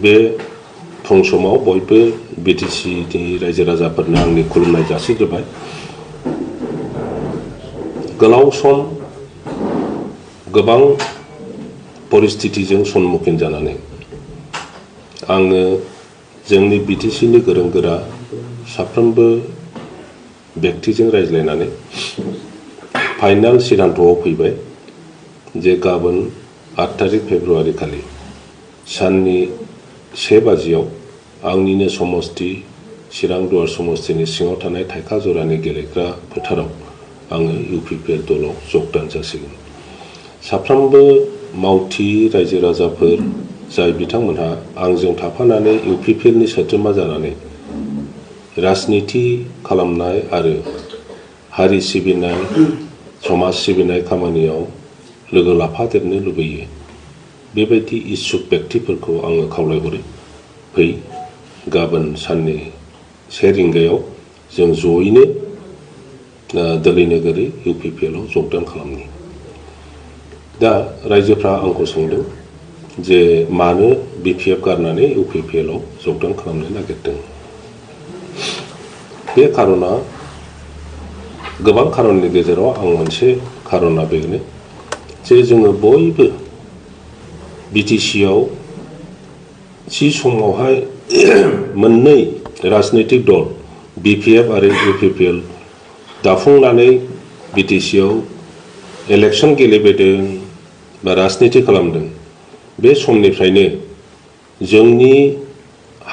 बे फुं समाव बयबो बिटिसिनि रायजो राजाफोरनो आंनि खुलुमनाय जासिग्रोबाय। गोलाव सम गोबां परिस्थितिजों सन्मुखीन जानानै आङो जोंनि बिटिसिनि गोरों गोरा साफ्रोमबो व्यक्तिजों रायज्लायनानै फाइनाल सिद्धान्तआव फैबाय जे गाबोन 8 तारिख फेब्रुवारि खालि साननि 1 बाजियाव आंनिनो समस्ति चिरां दुवार समस्तिनि सिङाव थानाय थाइखा जरानि गेलेग्रा फोथाराव आङो इउपिपिएल दलाव जगदान जासिगोन। साफ्रोमबो मावथि रायजो राजाफोर जाय बिथांमोनहा आंजों थाफानानै इउपिपिएलनि सोद्रोमा जानानै राजनिति खालामनाय आरो हारि सिबिनाय समाज सिबिनाय खामानियाव लोगो लाफादेरनो लुबैयो, बेबायदि इच्छुक व्यक्तिफोरखौ आङो खावलायहरो, फै गाबोन साननि 1 रिंगायाव जों जयैनो दोलै नोगोरै इउपिपिएलआव जगदान खालामनि। दा रायजोफ्रा आंखौ सोंदों जे मानो बिपिएफ गारनानै इउपिपिएलआव जगदान खालामनो नागिरदों। बे खारना गोबां खारननि गेजेराव आं मोनसे खारना बेनो जे जोङो बयबो बिटिसिआव थि समावहाय मोननै राजनैतिक दल बिपिएफ आरो इउपिपिएल दाफुंनानै बिटिसिआव इलेक्सन गेलेबोदों बा राजनिति खालामदों। बे समनिफ्रायनो जोंनि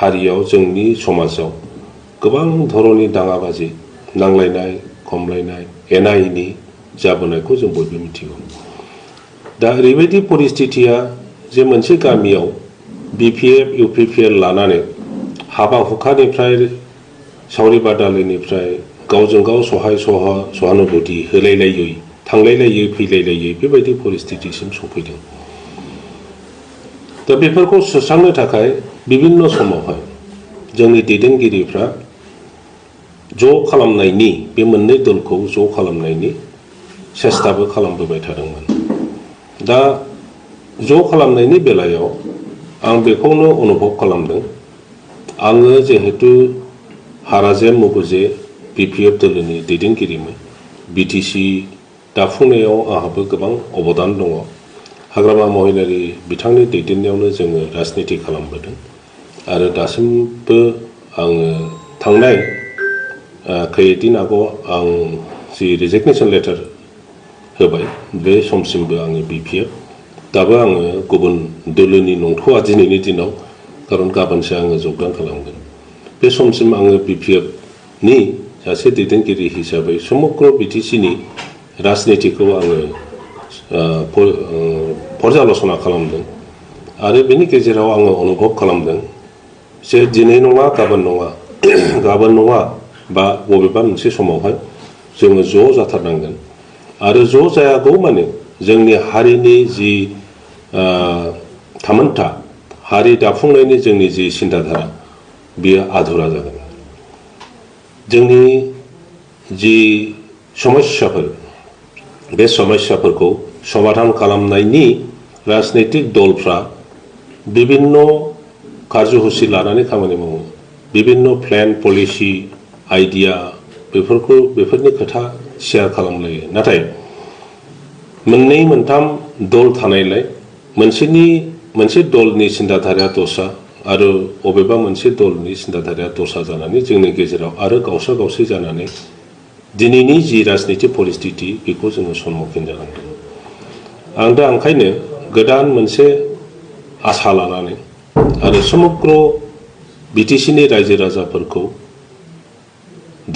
हारियाव जोंनि समाजाव गोबां धरननि दाङाबाजि नांलायनाय खमलायनाय एना एनि जाबोनायखौ जों बयबो मिथिगौ। दा ओरैबायदि परिस्थितिया जे मोनसे गामियाव बिपिएफ इउपिपिएल लानानै हाबा हुखानिफ्राय सावरि बादालिनिफ्राय गावजों गाव सहानुभूति होलायलायै थांलायलायै फैलायलायै बेबायदि परिस्थितिसिम सफैदों। दा बेफोरखौ सुस्रांनो थाखाय बिभिन्न समावहाय जोंनि दैदेनगिरिफ्रा ज' खालामनायनि बे मोननै दलखौ ज' खालामनायनि सेस्ताबो खालामबोबाय थादोंमोन। दा ज' खालामनायनि बेलायाव आं बेखौनो अनुभब खालामदों, आङो जिहेतु हाराजेम मुगुजे बिपिएफ दोलोनि दैदेनगिरिमोन, बिटिसि दाफुंनायाव आंहाबो गोबां अबदान दङ। हाग्रामा महिलारि बिथांनि दैदेननायावनो जोङो राजनिति खालामबोदों आरो दासिमबो आङो थांनाय खैदिन आगोव आं जि रिजिगनेसन लेटार होबाय बे समसिमबो आङो बिपिएफ, दाबो आङो गुबुन दोलोनि नंथ'आ दिनैनि दिनाव, खारन गाबोनसो आङो जगदान खालामगोन। बे समसिम आङो बिपिएफनि सासे दैदेनगिरि हिसाबै समग्र बिटिसिनि राजनितिखौ आङो पर्यालसना खालामदों आरो बेनि गेजेराव आङो अनुभब खालामदों जे दिनै नङा गाबोन नङा बा बबेबा मोनसे समावहाय जोङो ज' जाथारनांगोन आरो ज' जायागौ माने जोंनि हारिनि जि थामोनथा हारि दाफुंनायनि जोंनि जि सिन्ताधारा बेयो आधुरा जागोन। जोंनि जि समस्याफोर बे समस्याफोरखौ समाधान खालामनायनि राजनैतिक दलफ्रा बिभिन्न कार्यसुचि लानानै खामानि मावो, बिभिन्न प्लेन पलिसि आइडिया बेफोरनि खोथा शेयार खालामलायो। नाथाय मोननै मोनथाम दल थानायलाय मोनसे दलनि सिन्ताधाराया दस्रा आरो बबेबा मोनसे दलनि सिन्ताधाराया दस्रा जानानै जोंनि गेजेराव आरो गावसा गावसि जानानै दिनैनि जि राजनिति परिस्थिति बेखौ जोङो सन्मुखीन जानांदों। आं दा ओंखायनो गोदान मोनसे आसा लानानै आरो समग्र बिटिसिनि रायजो राजाफोरखौ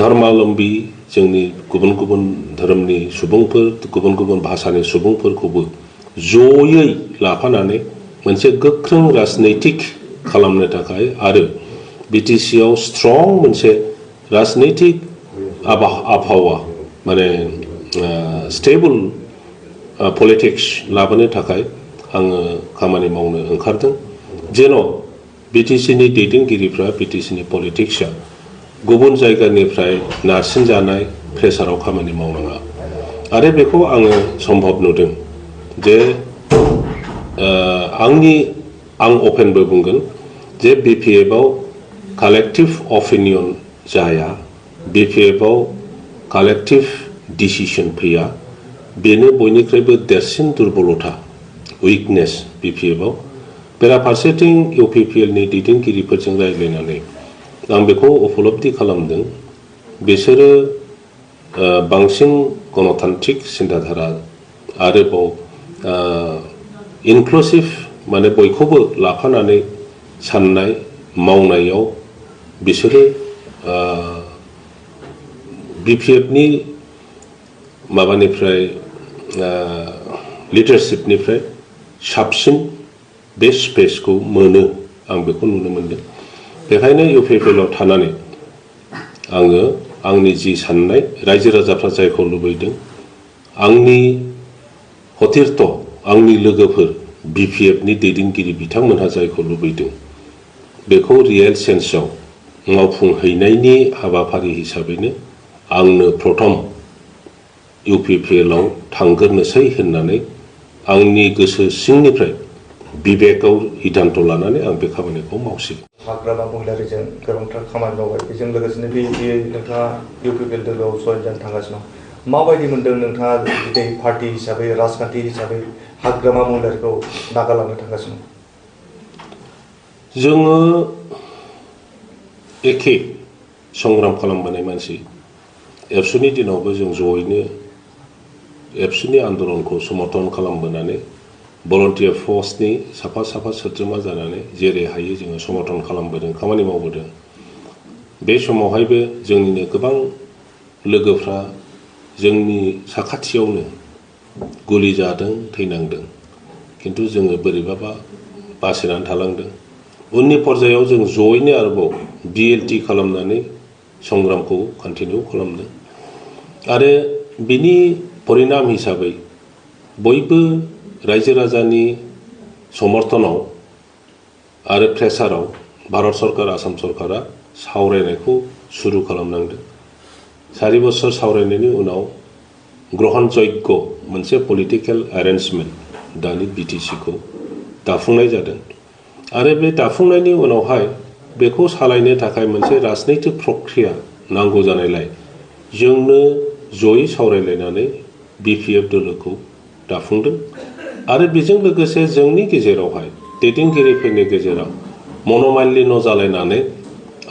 धर्मालम्बी जोंनि गुबुन गुबुन धोरोमनि सुबुंफोर गुबुन गुबुन भाषानि सुबुंफोरखौबो जयै लाफानानै मोनसे गोख्रों राजनैतिक खालामनो थाखाय आरो बिटिसिआव स्ट्रं मोनसे राजनैतिक आबहावा माने स्टेबल पलिटिक्स लाबोनो थाखाय आङो खामानि मावनो ओंखारदों, जेन' बिटिसिनि दैदेनगिरिफ्रा बिटिसिनि पलिटिक्सआ गुबुन जायगानिफ्राय नारसिनजानाय प्रेसाराव खामानि मावनाङा। आरो बेखौ आङो सम्भब नुदों जे आं अपेनबो बुंगोन जे BPF-आव कालेक्टिव अपिनियन जाया, BPF-आव कालेक्टिव डिसिसन फैया, बेनो बयनिख्रुइबो देरसिन दुर्बलता, उइकनेस BPF-आव। बेराफारसेथिं UPPL-नि दैदेनगिरिफोरजों रायज्लायनानै आं बेखौ उपलब्धि खालामदों, बिसोरो बांसिन गणतान्त्रिक सिन्ताधारा आरोबाव इनक्लुसिभ माने बयखौबो लाफानानै साननाय मावनायाव बिसोरो BPF-नि माबानिफ्राय लिडारशिपनिफ्राय साबसिन बे स्पेसखौ मोनो, आं बेखौ नुनो मोनदों। बेखायनो UPPL-आव थानानै आङो आंनि जि साननाय, रायजो राजाफ्रा जायखौ लुबैदों, आंनि हथिरथ आंनि लोगोफोर BPF-नि दैदेनगिरि बिथांमोनहा जायखौ लुबैदों, बेखौ रियेल सेन्सआव मावफुंहैनायनि हाबाफारि हिसाबैनो आंनो प्रथम UPPL-आव थांग्रोनोसै होननानै आंनि गोसो सिंनिफ्राय बिबेकआव हिदान्त लानानै आं बे खामानिखौ मावसिगोन। हाग्रामा महिलारिजों गोबांथार खामानि मावबाय, बेजों लोगोसेनो नोंथाङा UPPL दोलोआव जयेन जानो थांगासिनो दं। माबायदि मोनदों नोंथाङा दिनै पार्टी हिसाबै, राजखान्थि हिसाबै हाग्रामा महिलारिखौ नागारलांनो थांगासिनो दं? जोङो एखे संग्राम खालामबोनाय मानसि, एबसुनि दिनावबो जों जयैनो एबसुनि आन्दलनखौ समर्थन खालामबोनानै भलन्टियार फर्सनि साफा साफा सोद्रोमा जानानै जेरै हायो जोङो समर्थन खालामबोदों, खामानि मावबोदों। बे समावहायबो जोंनिनो गोबां लोगोफ्रा जोंनि साखाथियावनो गुलि जादों, थैनांदों, किन्तु जोङो बोरैबाबा बासायनानै थालांदों। उननि पर्यायाव जों जयैनो आरोबाव BLT खालामनानै संग्रामखौ कन्टिनिउ खालामदों आरो बिनि परिणाम हिसाबै बयबो रायजो राजानि समर्थनाव आरो प्रेसाराव भारत सरकार, आसाम सरकारा सावरायनायखौ सुरु खालामनांदों। 4 बोसोर सावरायनायनि उनाव ग्रहण जग्य मोनसे पलिटिकेल एरेन्जमेन्ट दानि BTC-खौ दाफुंनाय जादों आरो बे दाफुंनायनि उनावहाय बेखौ सालायनो थाखाय मोनसे राजनैतिक प्रक्रिया नांगौ जानायलाय जोंनो जयै सावरायलायनानै BPF दोलोखौ दाफुंदों आरो बेजों लोगोसे जोंनि गेजेरावहाय दैदेनगिरिफोरनि गेजेराव मनमालिन्य जालायनानै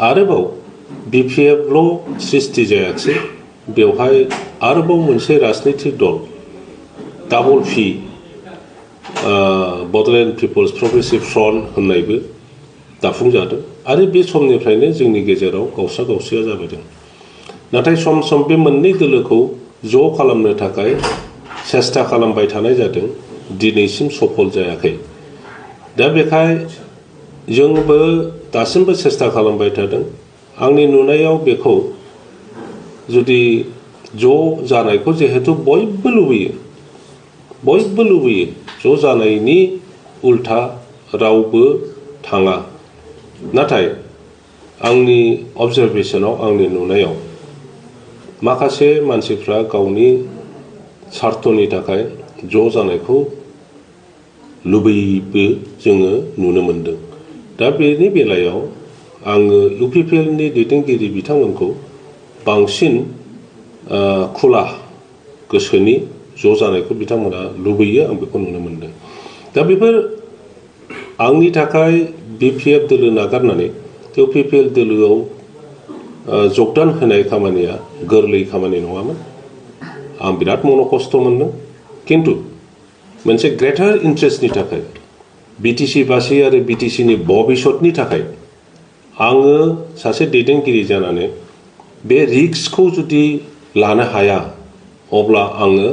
आरोबाव BPF-ल' सृष्टि जायाखिसै, बेवहाय आरोबाव मोनसे राजनैतिक दल double P Bodoland peoples progressive front होननायबो दाफुंजादों आरो बे समनिफ्रायनो जोंनि गेजेराव गावसा गावसिया जाबोदों। नाथाय सम सम बे मोननै दोलोखौ ज' खालामनो थाखाय सेस्था खालामबाय थानाय जादों, दिनैसिम सफल जायाखै। दा बेखाय जोंबो दासिमबो सेस्था खालामबाय थादों। आंनि नुनायाव बेखौ जुदि ज' जानायखौ जिहेतु बयबो लुबैयो, ज' जानायनि उल्था रावबो थाङा। नाथाय आंनि अबजारभेसनाव, आंनि नुनायाव माखासे मानसिफ्रा गावनि स्वार्थनि थाखाय ज' जानायखौ लुबैयोबो जोङो नुनो मोनदों। दा बेनि बेलायाव आङो UPPL-नि दैदेनगिरि बिथांमोनखौ बांसिन खुला गोसोनि ज' जानायखौ बिथांमोना लुबैयो, आं बेखौ नुनो मोनदों। दा बेफोर आंनि थाखाय BPF दोलो नागारनानै UPPL दोलोआव जगदान होनाय खामानिया गोरलै खामानि नङामोन। आं बिराद खस्थ' मोनदों, किन्तु मोनसे ग्रेटार इन्ट्रेस्टनि थाखाय, BTC-बासि आरो BTC-नि भबिष्यतनि थाखाय आङो सासे दैदेनगिरि जानानै बे रिस्कखौ जुदि लानो हाया, अब्ला आङो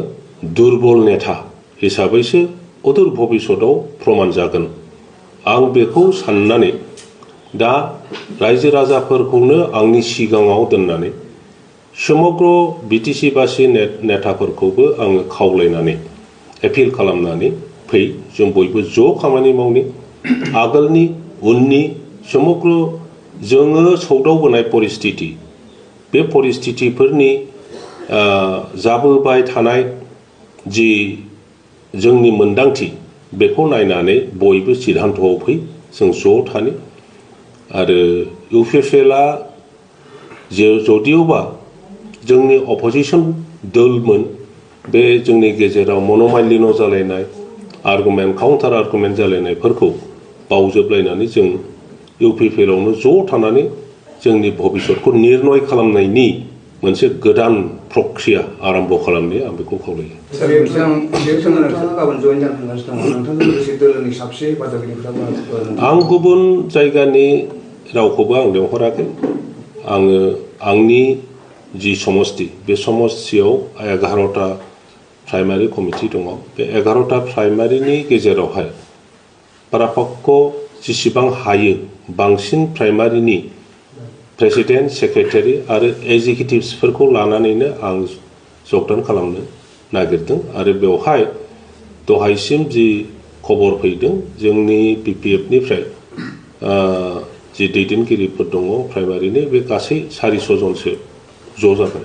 दुर्बल नेता हिसाबैसो अदूर भबिष्यतआव प्रमान जागोन। आं बेखौ साननानै दा रायजो राजाफोरखौनो आंनि सिगाङाव दोननानै समग्र BTC-बासि नेताफोरखौबो आङो खावलायनानै एपिल खालामनानै फै, जों बयबो ज' खामानि मावनि। आगोलनि उननि समग्र जोङो सौदावबोनाय परिस्थिति, बे परिस्थितिफोरनि जाबोबाय थानाय जि जोंनि मोन्दांथि, बेखौ नायनानै बयबो सिद्धान्तआव फै, जों ज' थानि। आरो UPPLआ जदियोबा जोंनि अपोजिशन दलमोन बे जोंनि गेजेराव मन'मालिन्य जालायनाय आर्गुमेन्ट काउन्टार आर्गुमेन्ट जालायनायफोरखौ बावजोबलायनानै जों UPPLआवनो ज' थानानै जोंनि भबिष्यतखौ निर्णय खालामनायनि मोनसे गोदान प्रक्रिया आरम्भ खालामनो आं बेखौ खावलायो। सार नोंथाङा गाबोन जयेन जानो थांगासिनो दङ नोंथांजों लोगोसे दोलोनि साबसे बादागिरिफ्राबो आं गुबुन जायगानि रावखौबो आं लेंहराखै आङो आंनि जि समष्टि बे समष्टियाव 11टा प्राइमारि कमिटि दङ बे 11टा प्राइमारिनि गेजेरावहाय पारापक्ष जेसेबां हायो बांसिन प्राइमारिनि प्रेसिडेन्ट सेक्रेटारि आरो एग्जिकिउटिभ्सफोरखौ लानानैनो आं जगदान खालामनो नागिरदों आरो बेवहाय दहायसिम जि खबर फैदों जोंनि BPFनिफ्राय जि दैदेनगिरिफोर दङ प्राइमारिनि बे गासै 400 जनसो ज' जाबाय।